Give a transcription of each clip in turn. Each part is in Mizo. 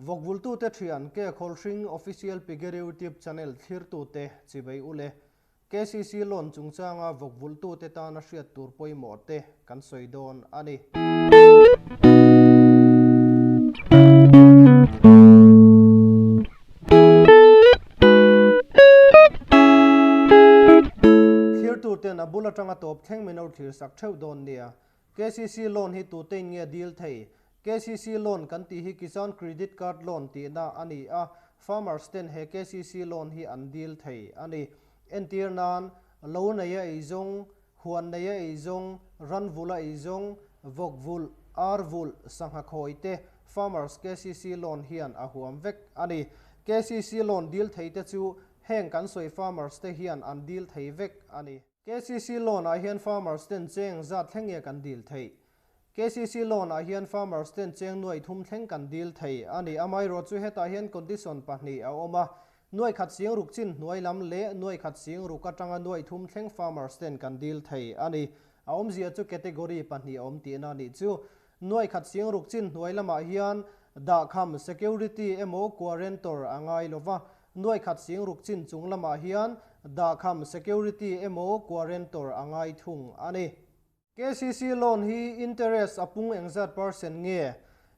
Vawkvultute thian Ke Khawlhring Official Piggery YouTube Channel thlirtute chivei ule. KCC loan chungchanga vawkvultute tana hriat tur pawimawh te kan sawi dawn a ni. Thlirtuten a bul atanga tawp thleng min lo thlir sak theuh dawn nia. KCC loan hi tutein nge deal thei? KCC loan kan tih hi Kisan Credit Card Loan tihna a ni a, farmers ten he KCC loan hi an deal thei a ni. Entir nan, lo neia eizawng, huan neia eizawng, ran vula eizawng, vawk vulh, ar vulh, sangha khawi te farmers KCC loan hian a huam vek a ni. KCC loan deal thei te chu heng kan sawi farmers te hian an deal thei vek a ni. KCC loan ah hian farmers ten cheng zat thleng nge kan dil theih? KCC loan ah hian farmers ten cheng nuai thum thleng kan dil thei a ni. Amaherawh chu hetah hian condition pahnih a awm a, nuai khat sing ruk chin hnuai lam leh nuai khat sing ruk atanga nuai thum thleng farmers ten kan dil thei a ni. A awmzia chu category pahnih a awm tihna a nih chu. Nuai khat sing ruk chin hnuai lamah hian dahkham, security, emaw guarantor a ngai lova, Nuai khat sing ruk chin chung lamah hian dahkham, security, emaw guarantor a ngai thung a ni. KCC loan hi interest a pung engzat percent nge?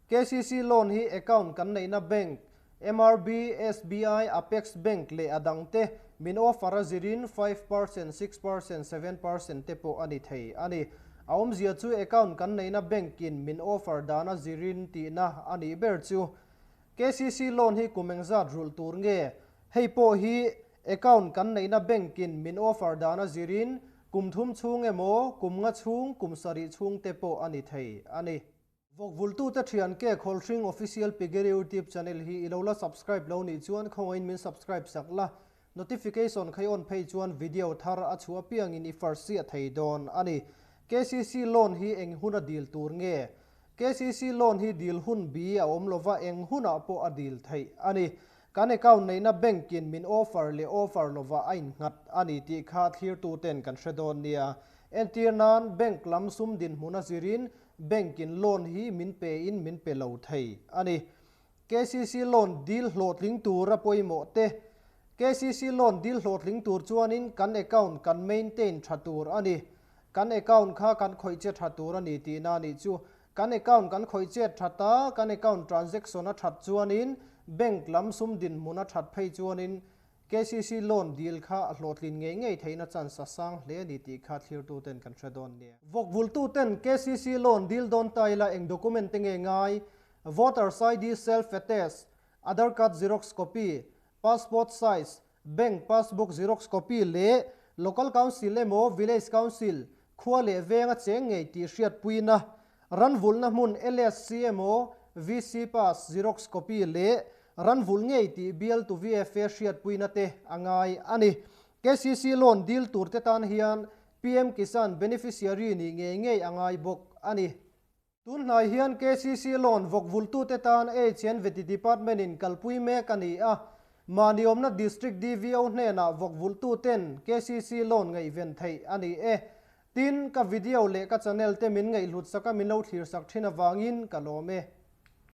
KCC loan hi account kan neihna bank, MRB, SBI, Apex Bank leh a dangte min offer a zirin 5%, 6%, 7% te pawh a ni thei a ni. A awmzia chu account kan neihna bank in min offer dan a zirin tihna a nih ber chu. KCC loan hi kum engzat rulh tur nge? Hei pawh hi account kan neihna bank in min offer dan a zirin kum thum chhung emaw, kum nga chhung, kum sarih chhung te pawh a ni thei a ni. Vawkvultute thian Ke Khawlhring Official Piggery YouTube channel hi i lo la subscribe lo nih chuan khawngahin min subscribe sak la, notification kha i on phei chuan video thar a chhuah apiangin i first chiah thei dawn a ni. KCC loan hi eng huna dil tur nge? KCC loan hi dil hun bi a awm lova eng hunah pawh a dil theih a ni. Kan account neihna bank in min offer leh offer lova a innghat a ni tih kha thlirtuten kan hre dawn nia. Entir nan bank lam sum dinhmun a zirin bank in loan hi min pe in min pe lo thei a ni. KCC loan dil hlawhtling tur a pawimawh te. KCC loan dil hlawhtling tur chuanin kan account kan maintain tha tur a ni. Kan account kha kan khawih che tha tur a ni tihna a nih chu. Kan account kan khawih chet that a, kan account transaction a that chuanin bank lam sum dinhmun a that phei chuanin KCC loan dil kha a hlawhtlin ngei ngei theihna chance a sang hle a ni tih kha thlirtuten kan hre dawn nia. Vawkvultuten KCC loan dil dawn ta ila eng document te nge ngai? Voters ID self attest, Aadhaar card xerox copy, Passport size, Bank passbook xerox copy leh Local Council emaw Village Council, khua leh venga cheng ngei tih hriatpuina, ranvulhna hmun LSC emaw VC pass xerox copy leh ranvulh ngei tih bialtu VFA hriatpuina te a ngai a ni. KCC loan dil turte tan hian PM Kisan beneficiary nih ngei ngei a ngai bawk a ni. Tunhnai hian KCC loan vawkvultute tan HNVT Department-in kalpui mek a ni a, mahni awmna District DVO hnenah vawkvultuten KCC loan ngaihven theih a ni e. Tin, ka video leh ka channel te min ngaihhlut saka min lo thlirsak thin avangin ka lawm e.